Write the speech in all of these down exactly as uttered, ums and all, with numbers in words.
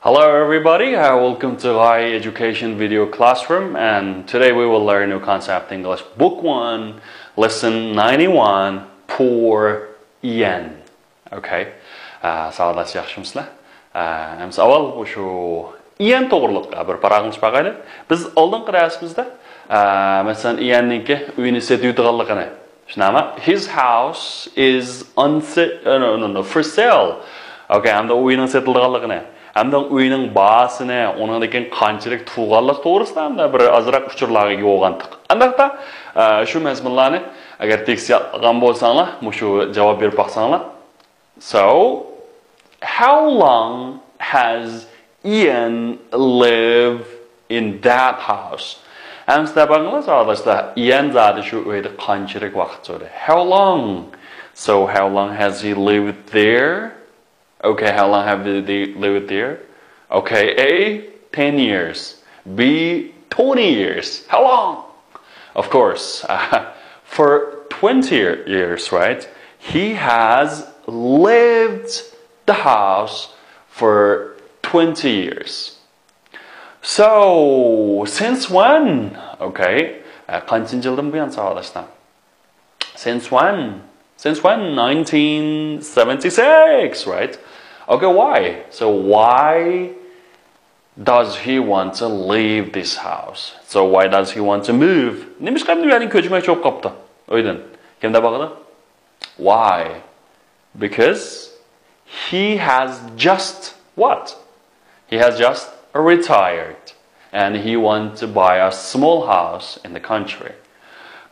Hello everybody, uh, welcome to High Education Video Classroom, and today we will learn new concept English Book one, Lesson ninety-one, Poor Ian. Okay. Ә, сағдас яхшымысызлар? Ә, әмсә авал ушу Иэн тоғырлық ә, бір парағын шпағайлы. Біз алдыңғы дәрісімізде, ә, мәселен, Иэннің үйін сетіп тұрғанлығын. Шынама, his house is unse- uh, no, no, no, for sale. Okay, әмді үйінің сетілдіғанлығыны. Әмді үйінің басыны, оның деген қанчырек туғанлық тоғырысында әмді бір азырақ ұшырлағы оғантық. Андақта ә, шу мәзмінланы, әгер текст алған болсаңла, мүшу жауап беріп бақсаңла. So, how long has Ian lived in that house? Әмсі табаңыз, ағылышта, Иэн зады шу өйді қанчырек вақыт сөрі. How long? So, how long has he lived there? Okay, how long have they lived there? Okay, A, ten years. B, twenty years. How long? Of course, uh, for twenty years, right? He has lived the house for twenty years. So, since when? Okay, uh, قانچىنچى يىلدىن بۇيان ساۋاقداشلار؟ Since when? Since when? Nineteen seventy-six, right? Okay, why? So why does he want to leave this house? So why does he want to move? نېمىشقا ئەمدى يەنى كۆچمەكچى بولۇپ قاپتۇ ئۆيدىن؟ كىمدە باقىدۇ? Why? Because he has just what? He has just retired and he wants to buy a small house in the country.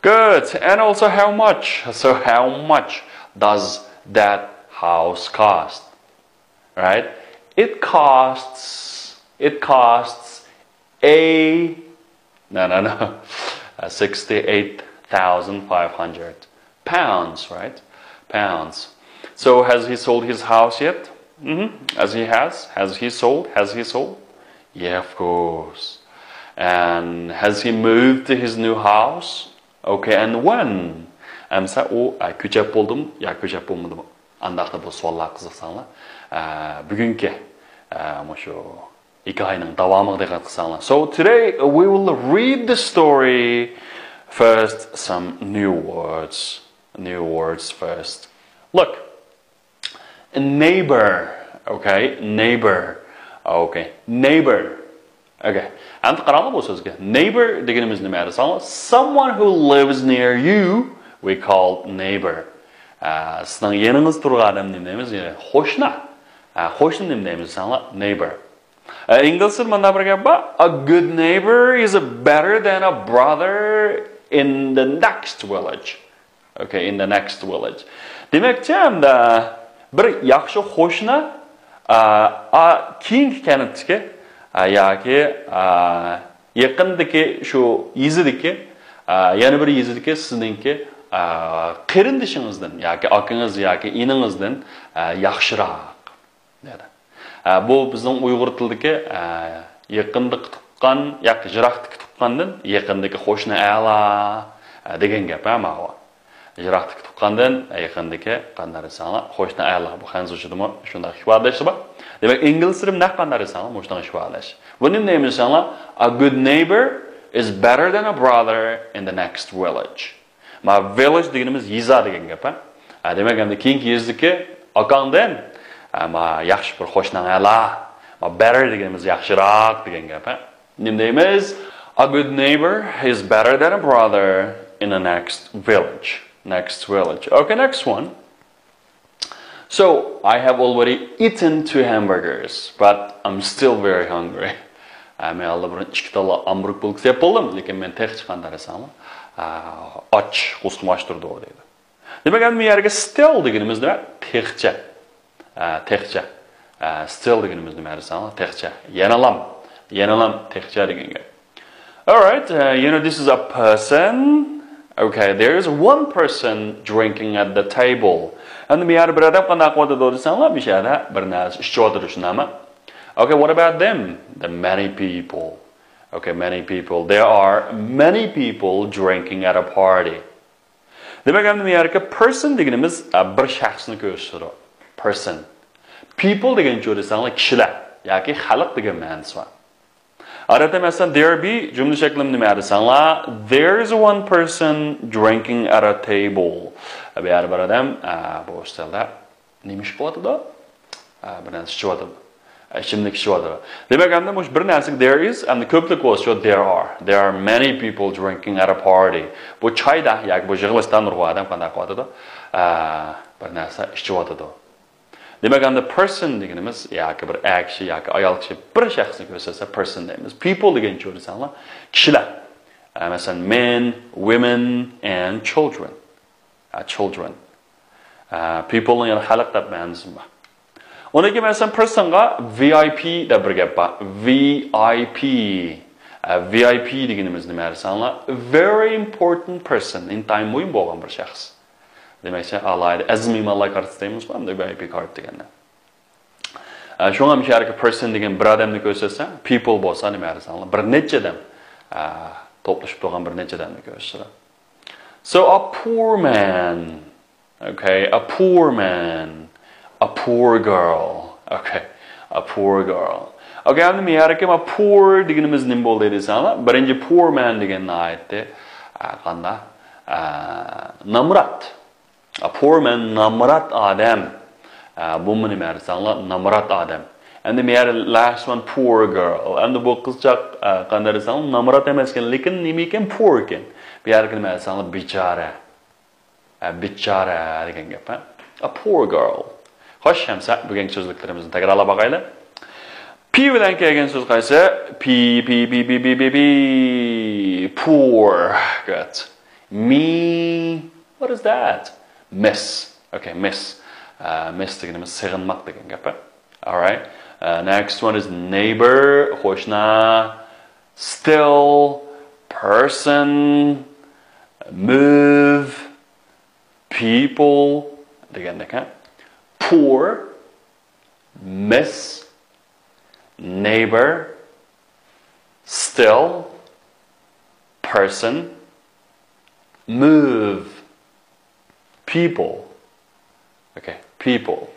Good. And also how much? So how much does that house cost? Right? It costs it costs a no no no uh, sixty-eight thousand five hundred pounds, right? Pounds. So has he sold his house yet? Mm-hmm. As he has. Has he sold? Has he sold? Yeah, of course. And has he moved to his new house? Okay, and when? Әмсә, о, ә, көчәп болдым, я көчәп болмадым. Андақта бұл суаллар қызықсаңла. Ә, бүгінгі, ә, мүшу хикаяның давамыға диққат қылсаңла. So today we will read the story. First, some new words. New words first. Look. A neighbor. Okay, neighbor. Okay, neighbor. Okay. Әмді қараңла бұл сөзге. Neighbor дегеніміз неме десеңла? Someone who lives near you, we call neighbor. Ә, сіздің еңіңіз тұрған адам не дейміз? Қошна. Ә, қошна не дейміз десеңла? Neighbor. Ә, инглисте мында бір гәп бар. A good neighbor is better than a brother in the next village. Okay, in the next village. Демәк, әмді бір яхшы қошна, ә, ә, кейінгі кәніттікі, ә, яки ә, yaqindagi shu yezidagi, ә, yana bir yezidagi sizningki ә, qarindishingiz dan yoki akangız yoki iningizdan ә, yaxshiroq. Dedi. Ә, bu bizning uyg'ur tilidagi ә, yaqindagi tuqqan yoki yiroqdagi tuqqandan yaqindagi qo'shni a'lo ә, degan gap, ha, mana. Yiroqdagi tuqqandan ә, yaqindagi qanday desanglar qo'shni a'lo. Bu hanzuchidami shunday ifodalash bor. Demak, ingliz tilida naq qanday desanglar, mana shunday ifodalash. Buni nima desanglar? A good neighbor is better than a brother in the next village. Ma village deganimiz yeza degan gap, ha? Ha, demak, endi keyingi yezdagi akangdan, ha, ma yaxshi bir qo'shning ala, ma better deganimiz yaxshiroq degan gap, ha? Nima deymiz? A good neighbor is better than a brother in the next village. Next village. Okay, next one. So, I have already eaten two hamburgers, but I'm still very hungry. Ha, men allanburun ikki tala hamburg bo'lib yeb bo'ldim, lekin men texcha qanday desanglar, ha, och, qo'stim och turdi deydi. Demak, endi bu yerga still deganimiz nima? Texcha. Ha, texcha. Ha, still deganimiz nima desanglar? Texcha. Yanalam. Yanalam texcha degan gap. All right, uh, you know, this is a person. Okay, there is one person drinking at the table. Endi bu yerda bir odam qanday qilyotidi desanglar, bu yerda bir narsa ichib o'tirish nima? Okay, what about them? The many people. Okay, many people. There are many people drinking at a party. Demak, endi bu yerga person deganimiz, a, bir shaxsni ko'rsatadi. Person. People degancha desanglar kishilar. ياكى خەلق دېگەن مەنىسى بار. ئادەتتە مەسىلەن، there be جۈملە شەكلىمۇ نېمە دېسەڭلار، there is one person drinking at a table. بۇ يەردە بىر ئادەم، ئە، بۇ ئۈستەلدە نېمە ئىش قىلىۋاتىدۇ؟ ئە، بىر نەرسە ئىچىۋاتىدۇ. ئە، ئىچىملىك ئىچىۋاتىدۇ. دېمەك، ئەمدى مۇشۇ بىر نەرسىگە there is، ئەمدى كۆپلۈك بولسا there are. There are many people drinking at a party. بۇ چايدا ياكى بۇ يىغىلىشتا نۇرغۇن ئادەم قانداق قىلىۋاتىدۇ؟ ئە، بىر نەرسە ئىچىۋاتىدۇ. دېمەك، ئەمدى person دېگىنىمىز ياكى بىر ئەر كىشى ياكى ئايال كىشى بىر شەخسنى كۆرسەتسە person دەيمىز. People دېگەنچە ئۆيلىسەڭلار كىشىلەر. ئە، مەسىلەن، men, women and children. ئە، children. ئە، people نىڭ يەنە خەلق دەپ مەنىسى بار. ئۇنىڭ كېيىن مەسىلەن، personغا V I P دەپ بىر گەپ بار. V I P. ئە، V I P دېگىنىمىز نېمە دېسەڭلار؟ Very important person. ئىنتايىن مۇھىم بولغان بىر شەخس. دېمەكچى، ئالاھىدە ئەزىز مېھمانلار كارتىسى دەيمىزغۇ، ئەمدى V I P كارت دېگەندە. ئە، شۇڭا مۇشۇ يەردىكى person دېگەن بىر ئادەمنى كۆرسەتسە، people بولسا نېمە دېسەڭلار، بىر نەچچە ئادەم، ئە، توپلىشىپ تۇرغان بىر نەچچە ئادەمنى كۆرسىتىدۇ. So a poor man. Okay, a poor man. A poor girl. Okay, a poor girl. Okay، ئەمدى مۇشۇ يەردىكى ما poor دېگىنىمىز نېمە بولدى دېسەڭلار، بىرىنچى poor man دېگەن ناھايىتى، ئە، قانداق؟ ئە، نامرات. A poor man، نامرات ئادەم. ئە، بۇمۇ نېمە دېسەڭلار، نامرات ئادەم. ئەمدى مۇشۇ يەردە last one poor girl. ئەمدى بۇ قىزچاق، ئە، قانداق دېسەڭلار، نامرات ئەمەسكەن، لېكىن نېمە ئىكەن؟ Poor ئىكەن. بۇ يەردىكى نېمە دېسەڭلار، بىچارە. ئە، بىچارە دېگەن گەپ، ھە؟ A poor girl. خوش، ئەمسە بۈگۈنكى سۆزلۈكلىرىمىزنى تەكرارلاپ باقايلى. P بىلەن كەلگەن سۆز قايسى؟ P, P, P, P, P, P, P. Poor. Good. Me. What is that? Miss. Okay, miss. ئە، miss دېگىنىمىز سېغىنماق دېگەن گەپ، ھە؟ Alright. ئە، next one is neighbor. قوشنا. Still, person, move, people دېگەندەك، ھە؟ Poor, miss, neighbor, still, person, move, people. Okay, people.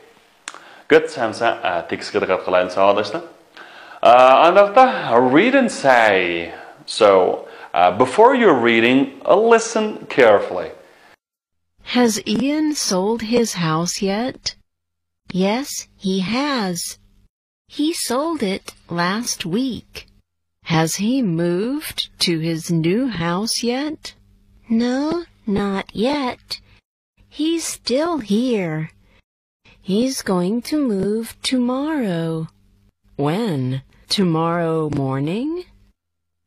Good، ئەمسە، ئە، تېكىستكە دىققەت قىلايلى، ساۋاقداشلار. ئە، ئانداقتا read and say. So, uh, before you're reading, uh, listen carefully. Has Ian sold his house yet? Yes, he has. He sold it last week. Has he moved to his new house yet? No, not yet. He's still here. He's going to move tomorrow. When? Tomorrow morning?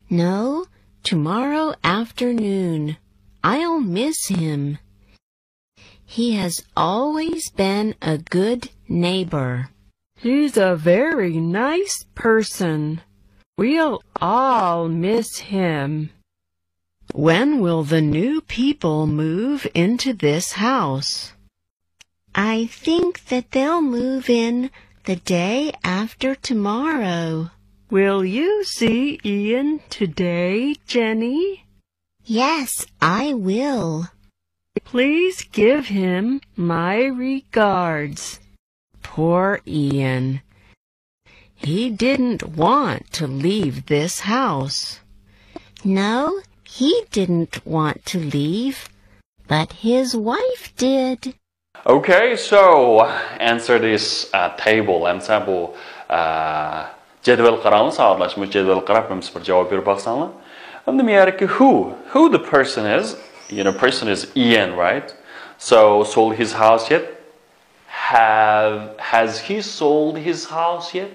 No, tomorrow afternoon. I'll miss him. He has always been a good neighbor. He's a very nice person. We'll all miss him. When will the new people move into this house? I think that they'll move in the day after tomorrow. Will you see Ian today, Jenny? Yes, I will. Please give him my regards. Poor Ian. He didn't want to leave this house. No, he didn't want to leave, but his wife did. Okay, so answer this, uh, table. ئەمسە بۇ، ئە، جەدۋەل قاراڭلار، ساۋاقداش، مۇشۇ جەدۋەلگە قاراپ، ھەممىسى بىر جاۋاب بېرىپ باقساڭلار. ئەمدى مۇ يەردىكى who, who the person is, you know, person is Ian, right? So, sold his house yet? Have, has he sold his house yet?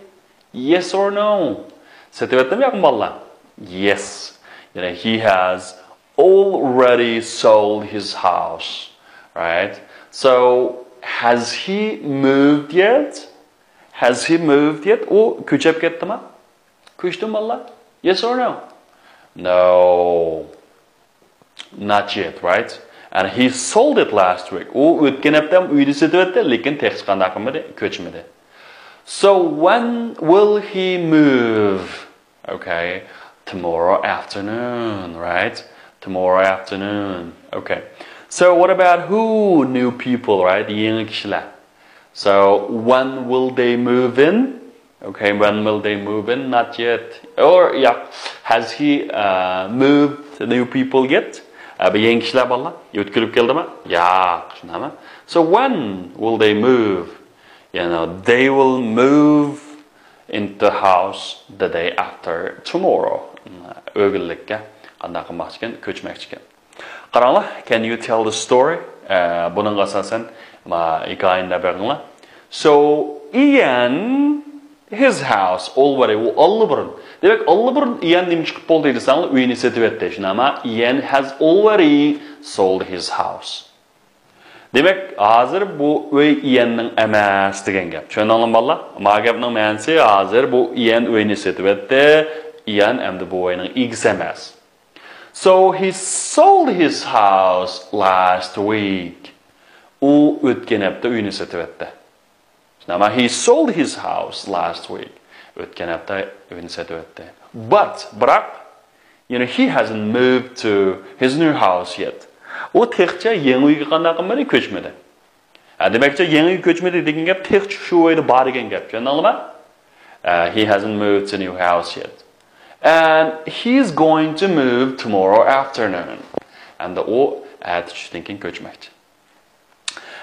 Yes or no? سېتىۋەتتىمۇ ياقمۇ بالىلار؟ Yes. يەنى he has already sold his house, right? So, has he moved yet? Has he moved yet? ئۇ كۆچۈپ كەتتىما؟ كۆچتىمۇ بالىلار؟ Yes or no? No. Not yet, right? And he sold it last week. ئۇ ئۆتكەن ھەپتە ئۆيدە سېتىۋەتتى، لېكىن تېخىچە قانداق قىلمىدى؟ كۆچمىدى. So when will he move? Okay, tomorrow afternoon, right? Tomorrow afternoon. Okay. So what about who, new people, right? يېڭى كىشىلەر. So when will they move in? Okay, when will they move in? Not yet. Or, yeah, has he uh, moved new people yet? ئە، بۇ يېڭى كىشىلەر بارلا؟ يۆتكىلىپ كەلدىما؟ ياق، شۇنداقمۇ؟ So when will they move? You know, they will move into house the day after tomorrow. ئۆگۈنلۈككە قانداق قىلماقچىكەن؟ كۆچمەكچىكەن. قاراڭلار، can you tell the story? ئە، بۇنىڭغا ئاساسەن، ما، ھېكايىنى دەپ بېقىڭلار. So, Ian, his house, already, ئۇ ئاللىبۇرۇن. دېمەك، ئاللىبۇرۇن ئىيەن نېمە چىقىپ بولدى دېسەڭلار، ئۆيىنى سېتىۋەتتى. شۇنداقما، Ian has already sold his house. دېمەك، ھازىر بۇ ئۆي ئىيەننىڭ ئەمەس دېگەن گەپ. چۈشەندىڭلارمۇ بالىلار؟ ما گەپنىڭ مەنىسى، ھازىر بۇ ئىيەن ئۆينى سېتىۋەتتى. ئىيەن ئەمدى بۇ ئۆينىڭ ئىگىسى ئەمەس. So he sold his house last week. ئۇ ئۆتكەن ھەپتە ئۆينى سېتىۋەتتى. Now, he sold his house last week. ئۆتكەن ھەپتە ئۆينى سېتىۋەتتى. But, بىراق، you know, he hasn't moved to his new house yet. ئۇ تېخىچە يېڭى ئۆيگە قانداق قىلمىدى؟ كۆچمىدى. ھە، دېمەكچى، يېڭى ئۆيگە كۆچمىدى دېگەن گەپ تېخىچە شۇ ئۆيدە بار دېگەن گەپ. چۈشەندىڭلارمۇ؟ Uh, he hasn't moved to new house yet. And he's going to move tomorrow afternoon. ئەمدى ئۇ ئەتە چۈشتىن كېيىن كۆچمەكچى.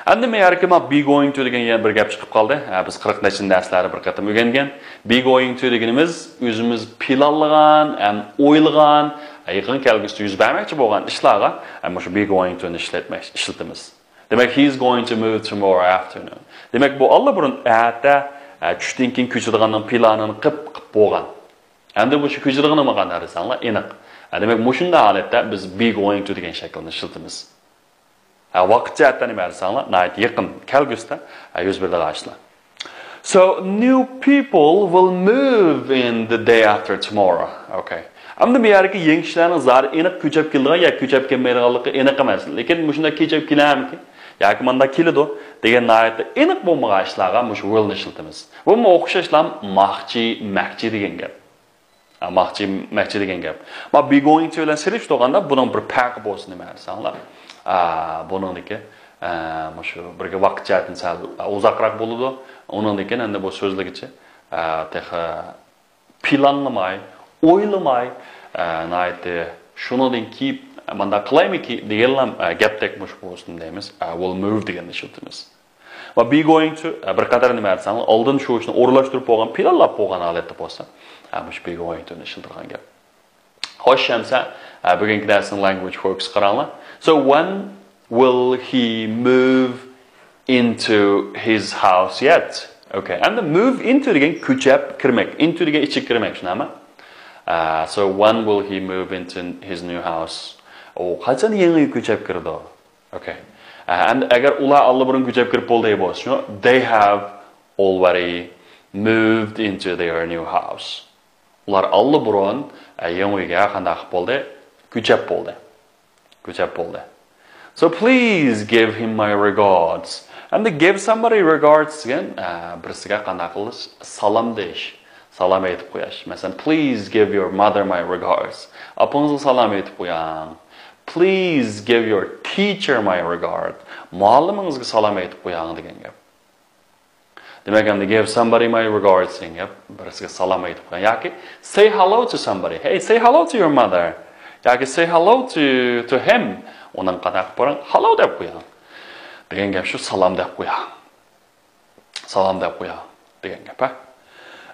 ئەمدى مەيەركە ما be going to دېگەن يەنە بىر گەپ چىقىپ قالدى. ھە، بىز قىرىق نەچچە دەرسلەردە بىر قېتىم ئۆگەنگەن. Be going to دېگىنىمىز ئۆزىمىز پىلانلىغان ھەم ئويلىغان، يېقىن كەلگۈسىدە يۈز بەرمەكچى بولغان ئىشلارغا، ھە، مۇشۇ be going to نى ئىشلەتمەك، ئىشلىتىمىز. دېمەك، he's going to move tomorrow afternoon. دېمەك، بۇ ئاللىبۇرۇن ئەتە، ئە، چۈشتىن كېيىن كۆچىدىغاننىڭ پىلانىنى قىپ، قىپ بولغان. ئەمدى مۇشۇ كۆچىدىغىنىمۇ قانداق دېسەڭلار، ئېنىق. ئە، دېمەك، مۇشۇنداق ھالەتتە بىز be going to دېگەن شەكىلنى ئىشلىتىمىز. ھە، ۋاقىت جەھەتتە نېمە دېسەڭلار، ناھايىتى يېقىن كەلگۈسىدە، ھە، يۈز بېرىدىغان ئىشلار. So, new people will move in the day after tomorrow. Okay. ئەمدى بۇ يەردىكى يېڭى كىشىلەرنىڭ زادى ئېنىق كۆچۈپ كېلىدىغان ياكى كۆچۈپ كەلمەيدىغانلىقى ئېنىق ئەمەس. لېكىن مۇشۇنداق كۆچۈپ كېلەرمىكىن؟ ياكى مانداق كېلىدۇ دېگەن ناھايىتى ئېنىق بولمىغان ئىشلارغا مۇشۇ will نى ئىشلىتىمىز. بۇمۇ ئوخشاشلا ماقچى، مەكچى دېگەن گەپ. ھە، ماقچى، مەكچى دېگەن گەپ. ما be going to بىلەن سېلىشتۇرغاندا بۇنىڭ بىر پەرقى بولسا نېمە دېسەڭلار. ئا، بۇنىڭدىكى، ئا، مۇشۇ بىرگە ۋاقىت جەھەتتىن سەل ئۇزاقراق بولىدۇ. ئۇنىڭدىن كېيىن ئەمدى بۇ سۆزلىگۈچى، ئا، تېخى پىلانلىماي، ئويلىماي، ئا، ناھايىتى شۇنىڭدىن كېيىن مانداق قىلايمىكى دېگەنلا، ئا، گەپتەك مۇشۇ بولسۇن دەيمىز. ئا، will move دېگەننى ئىشلىتىمىز. ۋە be going to، ئە، بىر قەدەر نېمە دېسەڭ، ئالدىن شۇ ئىشنى ئورۇنلاشتۇرۇپ بولغان، پىلانلاپ بولغان ھالەتتە بولسا، ئە، مۇشۇ be going to نى ئىشلىتىدىغان گەپ. خوش، شەمسە، ئە، بۈگۈنكى دەرسنىڭ language quirks قاراڭلار. So when will he move into his house yet? Okay. ئەمدى move into دېگەن كۆچۈپ كىرمەك، into دېگەن ئىچىگە كىرمەك، شۇنداقمۇ؟ ئە، so when will he move into his new house? ئۇ قاچان يېڭى ئۆيگە كۆچۈپ كىرىدۇ؟ Okay. ئە، ئەمدى ئەگەر ئۇلار ئاللىبۇرۇن كۆچۈپ كىرىپ بولدى بولسا، they have already moved into their new house. ئۇلار ئاللىبۇرۇن، ئە، يېڭى ئۆيگە قانداق قىلىپ بولدى؟ كۆچۈپ بولدى. كۆچۈپ بولدى. So please give him my regards. ئەمدى give somebody regards دېگەن، ئە، بىرسىگە قانداق قىلىش؟ سالام دېيىش. سالام ئېيتىپ قوياش. مەسىلەن، please give your mother my regards. ئاپىڭىزغا سالام ئېيتىپ قوياڭ. Please give your teacher my regard. مۇئەللىمىڭىزگە سالام ئېيتىپ قوياڭ دېگەن گەپ. دېمەك، ئەمدى give somebody my regards دېگەن گەپ، بىرسىگە سالام ئېيتىپ قوياڭ. ياكى say hello to somebody. Hey, say hello to your mother. ياكى say hello to, to him. ئۇنىڭغا قانداق قىلىپ قوياڭ؟ Hello دەپ قوياڭ. دېگەن گەپ شۇ، سالام دەپ قوياڭ. سالام دەپ قوياڭ دېگەن گەپ، ھە؟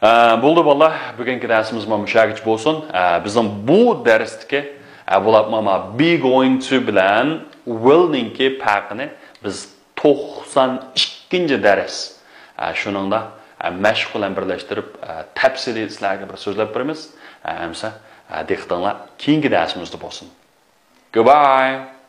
ئە، بولدى بالىلار، بۈگۈنكى دەرسىمىز مانا مۇشۇ يەرگىچە بولسۇن. ئە، بىزنىڭ بۇ دەرستىكى، ئە، بولۇپمۇ ما be going to بىلەن will نىڭكى پەرقىنى بىز توقسان ئىككىنچى دەرس، ئە، شۇنىڭدا، ئە، مەشىق بىلەن بىرلەشتۈرۈپ، ئە، تەپسىلىي سىلەرگە بىر سۆزلەپ بېرىمىز. ئە، ئەمسە، ئە، دىققىتىڭلار كېيىنكى دەرسىمىزدە بولسۇن. Goodbye.